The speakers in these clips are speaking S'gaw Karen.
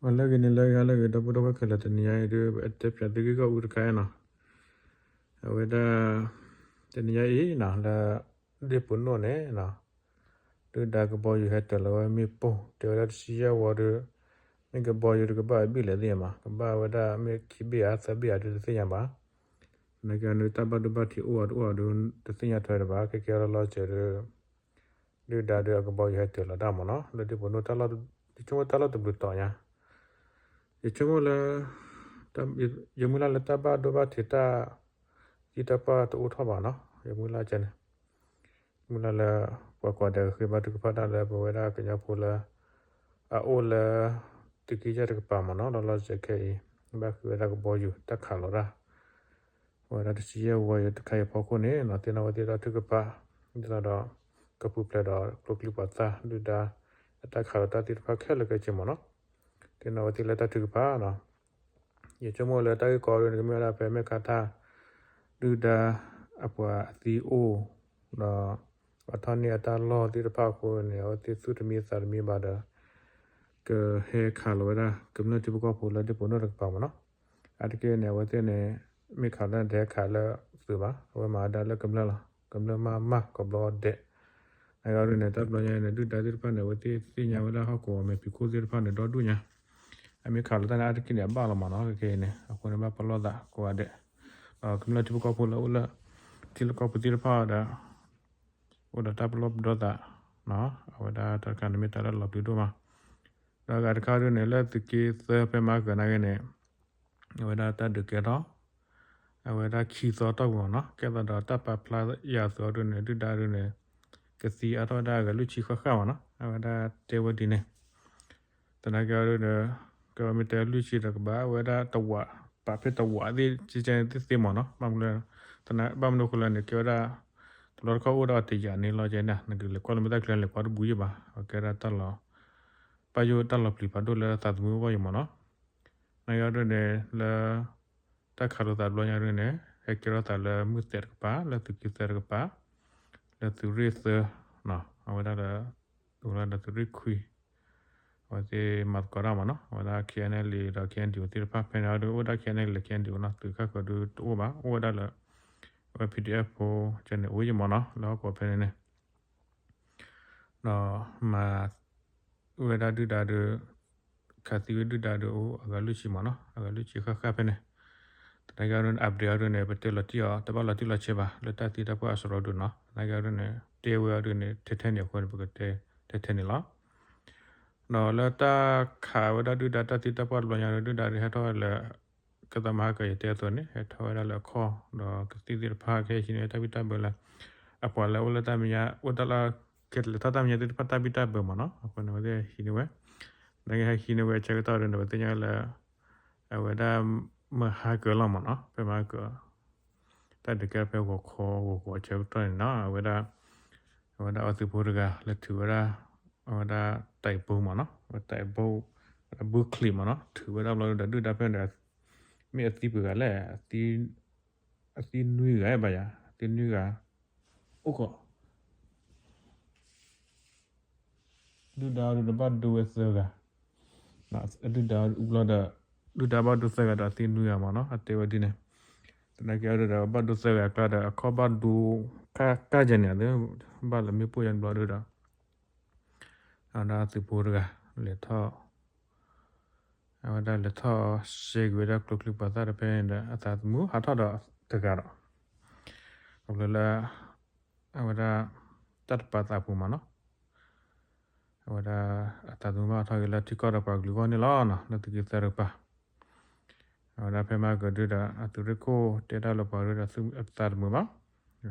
အလၢဂ့ၤန့ၣ် လၢဂ့ၤ ဟါလၢဂ့ၤ ဒီပုၢ်ဒီဝဲၢ်ခဲလၢာ် တနံၤညါအံၤဒုး ပတဲပၠးသုဂ့ၢ်ဂီၢ်အူတခါနီၤ. အဝဲဒၣ် တနံၤညါအံၤနီၤ လၢ ဒ့ၣ်ပူၤနိၣ်န့ၣ်နီၤ ဒုၣ်ဒါကဘီယူၤဟဲတၢၤလီၤဝဲမ့ၣ်ပိၢ် တဲဝဲဒၣ်တဆံယဲၢ်ဝီဒုး မ့ၢ်ကဘီယူၤတကဘၣ်အဘ့ၣ်လဲၣ်သ့ၣ်ညါဘၣ်, ကဘၣ်ဝဲဒၣ်မ့ၢ်ခံဘ့ၣ်ဧါသၢဘ့ၣ်ဧါဒုးတသ့ၣ်ညါဘၣ်. သနာ်က့န့ၣ် တၢ်ဘၣ်ဒိဘၣ်ထံးအိၣ်အီၤတအိၣ်အီၤဒုး တသ့ၣ်ညါထွဲတဘၣ်, ခဲကဲလီၤလီၤစဲးဒုး ဒုၣ်ဒါဒုးအကဘီယူၤဟဲတၢၤလီၤတၢ်မ့ၢ်နီၤ လၢဒ့ၣ်ပူၤနိၣ် တၢ်လီၢ်တဘျုးတီၤညါ ယဆိကမိၣ်လၢ ယမုၢ်လၢ်လၢတၢ်ဘၣ်ဒိဘၣ်ထံးတၢ် သံတၢ်ပှၢ်တအိၣ်ထီၣ်ဘၣ်နီၤ ယမုၢ်လၢ်ကဲန့ၣ် မုၢ်လၢ်လၢ ပှၤကိးဂၤဒဲးကဃ့ဘါထုကဖၣ်တၢ်လၢပဝဲဒၣ်ကညီဖိလၢ အအိၣ်လၢ သုးက့ယဲၢ်တကပၤမ့ၢ်နီၤ လီၤလီၤစဲးခဲအံၤ ဘၣ်ဃ့ဝဲဒၣ်ကဘီယူၤတၢ်ခးလီၤတၢ် အဝဲဒၣ်တဆံယဲၢ်ဝီအံၤတခါအံၤအဖီခိၣ်န့ၣ်နီၤ သ့ၣ်နီၣ်ဝဲသ့ၣ်တၢ်ထုကဖၣ် ဒ်သိးဒီး ကပူၤဖျဲးဒီးကျိချံမျိာ်သၣ်ဒုၣ်ဒါ အတၢ်ခးလီၤတၢ်သ့ၣ်တဖၣ်ခဲလၢာ်ခဲဆ့မ့ၢ်နီၤ သ့ၣ်နီၣ်ဝဲသ့ၣ်လၢတၢ်ထုကဖၣ်နီၤ ယဆိကမိၣ်လၢတၢ်ဂ့ၢ်ကီဒုးန့ၣ် ကမ့ၢ်ဝဲဒၣ်ဖဲမဲၢ်ခါထၣ် ဒုၣ်ဒါအပှၤအသံအိၣ် ဒီး ပှၤထီၣ်န့ၢ်အတၢ်လီၢ်သ့ၣ်တဖၣ်အဃိန့ၣ် အဝဲသ့ၣ်သူၣ်တမံသးတမံဘၣ်ဒီး ကဟဲခးလီၤဝဲဒၣ် ကမျၢၢ်ထံဖိကီၢ်ဖိလၢဒ့ၣ်ပူၤနိၣ်တကပၤမ့ၢ်နီၤ အါတက့ၢ်န့ၣ် အဝဲသ့ၣ်န့ၣ် မ့ၢ်ခးလၢတဟဲခးလၢသုးဘၣ် အဝဲမၤဝဲဒၣ်လၢကမျၢၢ်လီၤ ကမျၢၢ်မၤမၤကဘျီဒဲး နဂၤဒုးန့ၣ် တၢ်ဘျီညါန့ၣ် ဒုၣ်ဒါသ့ၣ်တဖၣ်န့ၣ် အဝဲသ့ၣ်သ့ၣ်ညါဝဲဒၣ်ဟီၣ်ကဝီၤမဲာ်ဖံးခိၣ်သ့ၣ်တဖၣ်န့ၣ် ဒီဒူၣ်ညါ အမ့ၢ်ခးလီၤတၢ်န့ၣ် အါတက့ၢ်န့ၣ် အဘၣ်လီၤမ့ၢ်နီၤ ခဲခဲအံၤန့ၣ် အဃိန့ၣ် ဘၣ်ပလီၢ်သးကိးဂၤဒဲး ဒီးကမျၢၢ်ထံဖိကီၢ်ဖိလၢအိၣ်လၢ ထံလီၢ်ကီၢ်ပူၤသ့ၣ်တဖၣ်ဒီး အိၣ်ဒီးတၢ်ပလီၢ်ပဒီသး အဝဲဒၣ်တၢ်တခါန့ၣ်မ့ၢ်တၢ်လၢလီၤပျံၤဒိၣ်မး ဒီးအဂၤတခါဒုးန့ၣ် လၢသုးက့သၢဖဲမဟါကၢၤနာ်က့န့ၣ် အဝဲဒၣ်တၢ်ဒုးကဲထီၣ် အဝဲဒၣ်ခံသီတီၢ်ပူၤမ့ၢ်နီၤ ကဲသးဒီးတၢ်ပာ်ဖျါယၤအသိးဒုးန့ၣ် ဒုၣ်ဒါဒုးန့ၣ် ကသံအါထီၣ်ဝဲဒၣ်အဂၤလွံၢ်ဆံဃၣ်ဃၣ်မ့ၢ်နီၤ အဝဲဒၣ်တဲဝဲဒ်န့ၣ် သနာ်က့အီၤဒုးဒီး ကဲဝဲမ့ၢ်တဲလွံၢ်ဆံဒီးကဘၣ်ဝဲဒၣ်တဝး ပာ်ဖဲတဝးသ့ၣ်ကဲကဲသ့ၣ်သ့ၣ်မ့ၢ်နီၤ ဘၣ်မနုၤ ဘၣ်မနုၤအဃိလဲၣ်န့ၣ် ကဲဝဲဒၣ် တဘျီတခီၣ်အိၣ်ဒီးတယာ်န့ၣ်လီၤကဲန့ၣ် နကလဲၤကွၢ်လၢမ့ၢ်တၢ်ချၢလဲၤကွၢ်တဘူယံာ်ဘၣ် အကဲဒၣ်တၢ်လီၤ ပာ်ယိၣ်တၢ်လီၤပျံၤဖးဒိၣ်လၢသးသမူအဂီၢ်အံၤမ့ၢ်နီၤ သနာ်က့အီၤဒုးန့ၣ် လၢ တၢ်ခးလိာ်သးတဘျီညါဒုးန့ၣ် ဟဲကဲထီၣ်သးလၢမုၢ်သဲးတကပၤ လၢသုးက့သၢတကပၤ လၢသုးရ့ၣ်သၢ အဝဲဒၣ်လၢ ဝဲဒၣ်လၢသုးရ့ၣ်ခွံ အဝဲသ့ၣ်မၤသကိးတၢ်မ့ၢ်နီၤ အဝဲဒၣ် K N L A ဒီး K N D O သ့ၣ်တဖၣ်ဖဲန့ၣ်အီၤဒုး အိၣ်ဝဲဒၣ် K N L A ဒီး K N D O နီၤ သုးခၣ်ဃၢၤဒုးတအိၣ်ဘၣ် အိၣ်ဝဲဒၣ်လၢ အဝဲ P D F ဖိ ကဲန့ၣ် အိၣ်ယံာ်မ့ၢ်နီၤ လၢဟီၣ်ကဝီၤဖဲန့ၣ်န့ၣ် ဒီးမၤ ဝဲဒၣ်ဒုၣ်ဒါဒီး ခးသံဝဲဒုၣ်ဒါဒီးအိၣ်အဂၤလွံၢ်ဆံမ့ၢ်နီၤ အဂၤလွံၢ်ဆံဃၣ်ဃၣ်ဖဲန့ၣ် သနာ်က့အီၤဒုးန့ၣ် update အီၤဒုးန့ၣ် ပတဲလီၤတံၢ်အီၤ တဘၣ်လီၤတံၢ်လီၤဆဲးဘၣ် လၢတၢ်သံတၢ်ပှၢ်အစရီဒုးနီၤ သနာ်က့အီၤဒုးန့ၣ် တဲဝဲအီၤဒုးန့ၣ် ထဲထဲန့ၣ်အဃိန့ၣ် ပကတဲထဲထဲန့ၣ်လီၤ ဒီးလၢတၢ်ခးဝဲဒၣ်ဒုၣ်ဒါတၢ်သံတၢ်ပှၢ်တဘျီညါဒီး ဒုၣ်ဒါဒုးဟဲထီၣ်ဝဲလၢ ကဲသးမဟါကၢၤယတဲအသိးန့ၣ် ဟဲထီၣ်ဝဲဒၣ်လၢအခီၣ် ဒီးကသံၣ်သ့ၣ်တဖၣ်ကဟဲဟံးန့ၢ်ဝဲတၢ်ဘံၣ်တၢ်ဘၢလၢ အပှၤလၢအိၣ်လၢတၢ်မဲာ်ညါ အိၣ်တၢ်လၢ ကလဲၤထီၣ်တၢ်မဲာ်ညါသ့ၣ်တဖၣ်တၢ်ဘံၣ်တၢ်ဘၢမ့ၢ်နီၤ အဃိန့ၣ် အဝဲသ့ၣ်ဟဲဟံးန့ၢ်ဝဲ သနာ်က့ဟဲဟံးန့ၢ်ဝဲအဆၢကတီၢ်ဒုးန့ၣ် ပသ့ၣ်ညါလၢ အဝဲဒၣ်မဟါကၢၤလီၤမ့ၢ်နီၤ ဖဲမဟါကၢၤ တၢ်ဒုးကဲထီၣ်ဖဲဂီၤခီဂီၤဂီၤအဆၢကတီၢ်န့ၣ်နီၤ အဝဲဒၣ် အဝဲဒၣ်အသုးဖိတဂၤ လဲၤထုးဝဲဒၣ် အဝဲဒၣ်တၢ်အံၤဘိမ့ၢ်နီၤ အဝဲတၢ်အံၤဘိ အဘုချံးမ့ၢ်နီၤ ထုးဝဲဒၣ်ဘျီဒီး ဒုၣ်ဒါဖဲန့ၣ် မ့ၢ်အသံပှဲၤဂၤလဲၣ် အသံနွံဂၤဘၣ်ယၤ အသံနွံဂၤ အိၣ်ကီး ဒုၣ်ဒါဒုးဘၣ်ဒိဝဲသၢဂၤ ဒုၣ်ဒါအူဘျီဒီး ဒုၣ်ဒါဘၣ်ဒိသၢဂၤဒီးအသံနွံဂၤမ့ၢ်နီၤ အတဲဝဲဒ်န့ၣ် သနာ်က့အီၤဒုးဒီး ဘၣ်ဒိသၢဂၤအကျါဒီး အခီၣ်ဘၣ်ဒိ ကၢ်ကၢ်ယဲၢ်န့ၣ် ဘၣ်လၢမ့ၣ်ပိၢ်ယဲၢ်ဘျီဒုးဒီး အဝဲဒၣ်သုးဖိတဂၤ လဲၤထီၣ် အဝဲဒၣ်လဲၤထီၣ်စဲက့ၤဝဲဒၣ်ကျိချံမျိာ်သၣ်တဖဲန့ၣ်ဒီး အသးသမူဟးထီၣ်ဒီးတဂၤဒီး ခီဖျိလၢ အဝဲဒၣ် တၢ်တပာ်သးပူၤမ့ၢ်နီၤ အဝဲဒၣ် အသးသမူဘၣ်ထီၣ်က့ၤလၢထံကီၢ်ဒီးပှၤကလုာ်အဂီၢ်န့ၣ်လီၤ. လၢသုးက့သၢတကပၤ အဝဲဒၣ်ဖဲမဟါကၢၤဒုးဒီး အသုးရ့ၣ်ခိၣ်တဲတၢ်လၢပှၤဒုးဒီး အသးတမုာ်ဘၣ်.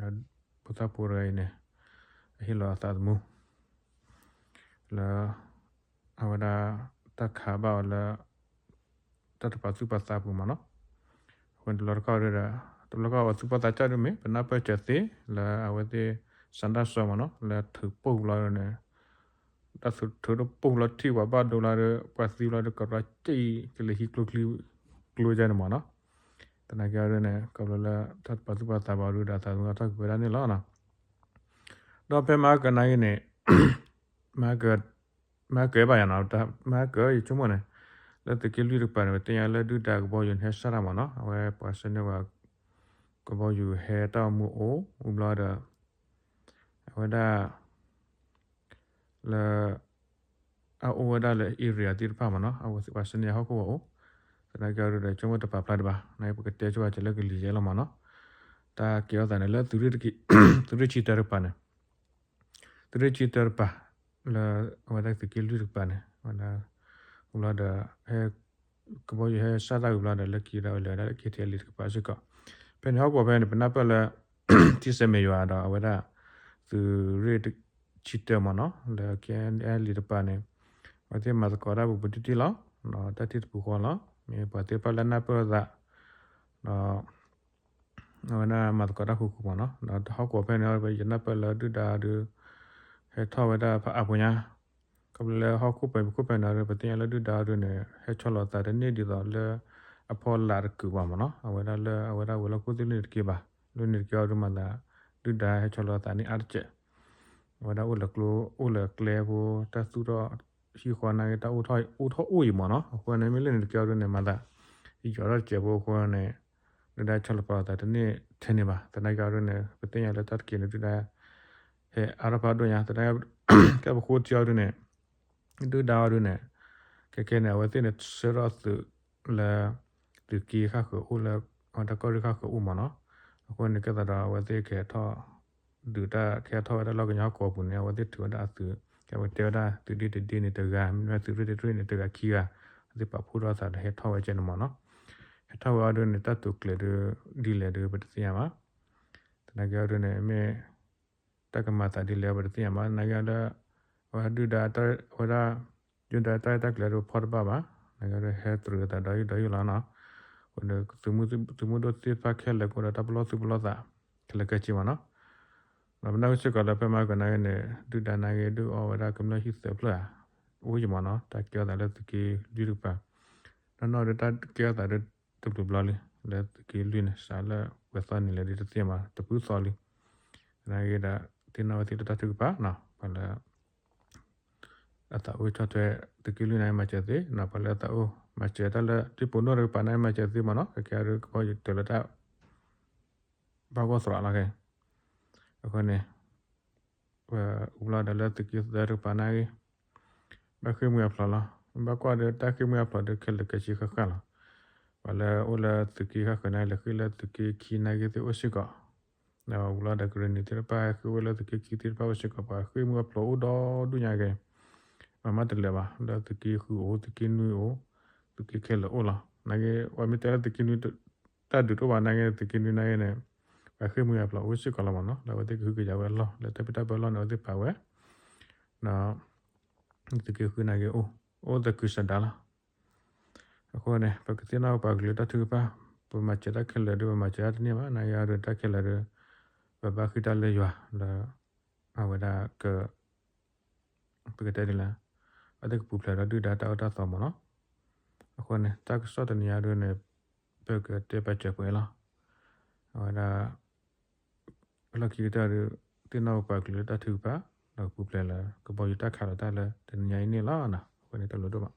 ဖိသၣ်ဖိတဂၤအံၤန့ၣ် အဟ့ၣ်လီၤအသးသမူ လၢ အဝဲဒၣ် တၢ်ခးဘၣ်အီၤလၢ တၢ်တပာ်သူၣ်ပာ်သးပူၤမ့ၢ်နီၤ. အဃိန့ၣ်တဘျီတခီၣ်ဒီး တဘျီတခီၣ်အီၤသူၣ်ဘီၣ်သးစၢ်ဒ်မ့ၢ် ပနၢ်ပၢၢ်စၢၤသ့ လၢအဝဲသ့ၣ် စၣ်ဒၣ်စီမ့ၢ်နီၤ လၢထုးပိၢ်ဘျီန့ၣ် တၢ်ထုးတပိၢ်ဘျီထံၣ်ပှၤဘၣ်ဒိလီၤဒီး ပှၤသံဘျီဒီး ကရီက့ၣ်အံၤ ကလဲၤဟံးကျိချံ ကျိကန့ၣ်မ့ၢ်နီၤ. သနာ်က့အီၤဒ်န့ၣ် ခီဖျိလၢ တၢ်တပာ်သူၣ်ပာ်သးပှၤဒုးဒီး သးသမူအထီၣ်က့ၤဝဲဒၣ်န့ၣ်လီၤ. ဒီးဖဲမဟါကၢၤနာ်က့န့ၣ် မဟါကၢၤ မဟါကၢၤဘၣ်ယၤနီၤ မဟါကၢၤယဆိကမိၣ်န့ၣ် လၢ လၢသုးက့လွံၢ်တကပၤန့ၣ် ပသ့ၣ်ညါလၢဒုၣ်ဒါကဘီယူၤန့ၣ် ဟဲစးတၢ်မ့ၢ်နီၤ, အဝဲပှၤဆှၢန့ၢ်ဝဲ ကဘီယူၤဟဲတၢ်အိၣ်မူအိၣ် ဝံၤဘျီဒီး အဝဲဒၣ် လၢ အအိၣ်ဝဲဒၣ်လၢ area သ့ၣ်တဖၣ်မ့ၢ်နီၤ, အဝဲပှၤဆှၢန့ၢ်ဟီၣ်ခိၣ်ဝဲအိၣ်, သနာ်က့အီၤဒုဒီး ဆိကမိၣ်တပာ်ဖျါဒံးဘၣ်, နပကတဲဆိဘၣ်ကဲလၢကလံၤယဲလီၤမ့ၢ်နီၤ, တၢ်ကဲထီၣ်သးန့ၣ် လၢသုးရ့ၣ်ဆံတၢတကပၤန့ၣ် သုးရ့ၣ်ဆံတၢတကပၤ လၢအဝဲဒၣ်သုးက့လွံၢ်တကပၤန့ၣ် ဝဲဒၣ် ဝံၤဘျီဒီး ဟဲ ကဘီယူၤဟဲစးတၢ်ဝံၤဘျီဒီး လၢခံဒီးလဲၤဝဲဒၣ်လၢ KTLA တကပၤစ့ၢ်ကီး, ဖဲန့ၣ်ဟီၣ်ကဝီၤဖဲန့ၣ် ပနၢ်ပၢၢ်လၢ ထံဆဲးမဲာ်ယွၤဒီးအဝဲဒၣ် သုးရ့ၣ်ဆံတၢမ့ၢ်နီၤ လၢ KNLA တကပၤန့ၣ် အဝဲသ့ၣ်မၤသကိးတၢ်ပူၤပူၤတံၢ်တံၢ်လီၤ, တၢ်ထံၣ်တပူၤဃီလီၤ, မ့ၢ်ပှၤသ့ၣ်တဖၣ်လၢနၢ်ပၢၢ်သး ဒီး အဝဲဒၣ်မၤသကိးတၢ်ဃူဃူမ့ၢ်နီၤ, ဒီးဟီၣ်ကဝီၤဖဲန့ၣ် ယနၢ်ပၢၢ်လၢဒုၣ်ဒါဒု ဟဲထီၣ်ဝဲဒၣ်ဖးအါဖိညါ, ခီဖျိလၢဟီၣ်ခိၣ်ပှဲၤခိၣ်ဖဲန့ၣ်ဒီး ပသ့ၣ်ညါလၢဒုၣ်ဒါဒုန့ၣ် ဟဲဆီလီၤသးတန့ၢ်ဒ်သိးလၢ အဖီလာ်တကုာ်ဘၣ်မ့ၢ်နီၤ, အဝဲဒၣ်လၢအဝဲဒၣ်ဝဲၤလီၢ်ခိၣ်သ့ၣ်လွံၢ်န့ၣ်တက့ၢ်ဘၣ်, လွံၢ်န့ၣ်တက့ၢ်အီၤဒုမၤသး ဒုၣ်ဒါဟဲဆီလီၤသးန့ၢ်အါတစဲး, အဝဲဒၣ်အိၣ်လၢကျိ အိၣ်လၢကျဲဖိ တၢ်သူၣ်ထီၣ်ဟံၣ်ဃီနာ်က့ တၢ်အိၣ်ထီၣ်အိၣ်ထီၣ်အိၣ်အံၤမ့ၢ်နီၤ, အဃိန့ၣ် မ့ၢ်လၢန့ၣ်တက့ၢ်အီၤဒုန့ၣ် မၤသး ယီၤထီၣ်တစဲးဖိအဃိန့ၣ် ဒုၣ်ဒါဆီလီၤပာ်လီၤသးတန့ၢ်ထဲန့ၣ်ဘၣ်, သနာ်က့အီၤဒုန့ၣ် ပသ့ၣ်ညါလၢတၢ်တက့ၢ်န့ၣ် ဒုၣ်ဒါ ဟဲအါထီၣ်ဖးဒိၣ်ညါ, သနာ်က့ ကဲပဃိထံအီၤဒုန့ၣ် ဒုၣ်ဒါအီၤဒုန့ၣ် ခဲခဲန့ၣ် အဝဲသ့ၣ်န့ၣ်ဆှၢထီၣ်သုးလၢ သုးက့ဃၣ်ဃုာ်အိၣ်လၢ အဝဲတၢ်ကီၢ်ရ့ၣ်ဃၣ်ဃုာ်အိၣ်မ့ၢ်နီၤ, အဃိန့ၣ် ကဲသးဒီးအဝဲသ့ၣ်ကဟဲထီၣ် ဒုးတၢ်ကဟဲထီၣ်ဝဲဒၣ်လီၢ်ကညီဟီၣ်ကဝီၤပူၤန့ၣ် အဝဲသ့ၣ်ထုးဝဲဒၣ်အသုး ကဲဝဲတဲဝဲဒၣ်သုးဒ့တဒ့န့ၣ်တဂၤ မ့ၢ်ဝဲသုးရ့ၣ်တရ့ၣ်န့ၣ်တဂၤခံဂၤ အဝဲသ့ၣ်ပာ်ဖှိၣ်ထီၣ်သးဒီးဟဲထီၣ်ဝဲကဲန့ၣ်မ့ၢ်နီၤ, ဟဲထီၣ်ဝဲအီၤဒုန့ၣ် တၢ်တိာ်ကျဲၤဒု ဒ်လဲၣ်ဒုပတသ့ၣ်ညါဘၣ်, သနာ်က့အီၤဒုန့ၣ် မ့ၢ် တၢ်ကမၤသးဒ်လဲၣ် ပတသ့ၣ်ညါဘၣ်, သနာ်က့လၢ အဝဲဒုၣ်ဒါ အဝဲဒၣ် ဒုၣ်ဒါတၢ်ရဲၣ်တၢ်ကျဲၤဒုဖီၣ်တဘၣ်ဘၣ်, သနာ်က့ဒုဟဲတြူာ်သးဒီးယုၢ်ဒီးယုၢ်လီၤနီၤ, အဃိန့ၣ် သုးမုၢ်ဒိၣ်သ့ၣ်တဖၣ်ခဲလၢာ်ကအိၣ်ဒီးတၢ်ပလီၢ်သူၣ်ပလီၢ်သး ခဲလၢာ်ခဲဆ့မ့ၢ်နီၤ, ဒီးပနၢ်ဟူစ့ၢ်ကီးလၢဖဲမၤကီၢ်နာ်က့န့ၣ် ဒုၣ်ဒါနာ်က့ဒုးအီဝဲဒၣ်ကမျၢၢ်ဟံၣ်သၢဖျၢၣ်ဧါ, အိၣ်ယံၤမ့ၢ်နီၤ, တၢ်ကဲထီၣ်သးလၢသုးက့လွံၢ်တကပၤ, နီၢ်နီၢ်ဒုတၢ်ကဲထီၣ်သးဒုတဘျုးဘျီလံ, လၢသုးက့လွံၢ်န့ၣ် စးလၢပှဲၤသီနံၤလဲၣ်ဒုတသ့ၣ်ညါဘၣ် တပူၤသီလံ, သနာ်က့ဒီး သ့ၣ်နီၣ်ဝဲသ့ၣ်လၢတၢ်ထုကဖၣ်နီၤ, ပှၤလၢ အသးအိၣ်ဆီၣ်ထွဲ သုးက့လွံၢ်န့ၣ်မၤစၢၤသ့နီၤ, ပှၤလၢအသးအိၣ်မၤစၢၤတၢ်လၢ ဒ့ၣ်ပိာ်နိၣ်တကပၤန့ၣ်မၤစၢၤသ့မ့ၢ်နီၤ, ခဲကဲအီၤဒုကဘီယူၤတၢၤလၢတၢ် ဘၣ်ဂီၢ်သရးလီၤခဲ, အဃိန့ၣ် ပဝံၤလီၤဒီးလၢသုးက့သၢတကပၤနာ်က့ ဘၣ်ဃ့ၢ်မှံဟးဖျိးလီၤ, ဘၣ်ကွၢ်ဒီးတၢ်ဃ့ၢ်မှံဟးဖျိးဒီးခဲလၢာ်ခဲဆ့ဃၣ်ဃၣ်လီၤ, ပှၤလၢအိၣ်လၢသုးက့ဃၣ်ဃၢၤန့ၣ် လဲၤဃ့ၢ်လၢသုးက့ခံနာ်က့သ့ၣ်အိၣ်စ့ၢ်ကီး ဒီးဝံၤလီၤဒီးကရ့ၣ်နံၤသ့ၣ်တဖၣ်ဟဲဃ့ၢ်ဝဲလၢသုးက့ခံသ့ၣ်တဖၣ်အိၣ်စ့ၢ်ကီး ပှၤဃ့ၢ်မှံဟးဖျိးအိၣ်ဒီဒူၣ်ညါက့ၤ, မၤမးတလၢာ်ဘၣ် လၢသုးက့ဃုအိၣ် သုးက့နွံအိၣ်, သုးက့ခဲလၢာ်အိၣ်လီၤ, နာ်က့ ပှၤမ့ၢ်တဲလၢသုးက့နွံ တၢ်ဒုးတအိၣ်ဘၣ်နာ်က့ သုးက့နွံနာ်က့န့ၣ် ပှၤဃ့ၢ်မှံဟးဖျိးအိၣ်စ့ၢ်ကီးလီၤမ့ၢ်နီၤ, လၢအဝဲသ့ၣ်ကဟုကယာ်ဝဲအလီၢ် လၢတၢ်ဘံၣ်တၢ်ဘၢအလီၢ်န့ၣ် အဝဲသ့ၣ်ပာ်ဝဲ ဒီး သုးက့ဃုနာ်က့အိၣ်, အိၣ်သကုၤဆးဒးလီၤ. အဃိန့ၣ် ပကသ့ၣ်နီၣ်ပပှၤကလုာ်တၢ်ထုကဖၣ်, ပမၤစၢၤတၢ်ခဲလၢာ်ဒီး ပမၤစၢၤတၢ်တန့ၢ်ဘၣ်, နာ်က့အီၤဒီးတၢ်ခဲလၢာ်ဒီး ပဘၣ်ဃ့ၢ်တၢ်လၢယွၤ လၢ အဝဲဒၣ်က ပကတဲဒ်လဲၣ်, အဝဲသ့ၣ်ကပူၤဖျဲးဒီးဒုၣ်ဒါတၢ်အိၣ်တၢ်သီမ့ၢ်နီၤ. အဃိန့ၣ် တၢ်ကစီၣ်တနံၤညါဒ်န့ၣ် ပကတဲပာ်စၢၤပှဲၤလီၤ. အဝဲဒၣ် လီၢ်ခံကတၢၢ်ဒီး သ့ၣ်နီၣ်ပပှၤကလုာ်လၢတၢ်ထုကဖၣ် ဒီးကပူၤဖျဲးလၢကဘီယူၤတၢ်ခးလီၤတၢ်လၢတနံၤညါအံၤန့ၣ်လီၤ. အဃိန့ၣ်တၢ်ဘျုးဒိၣ်မး.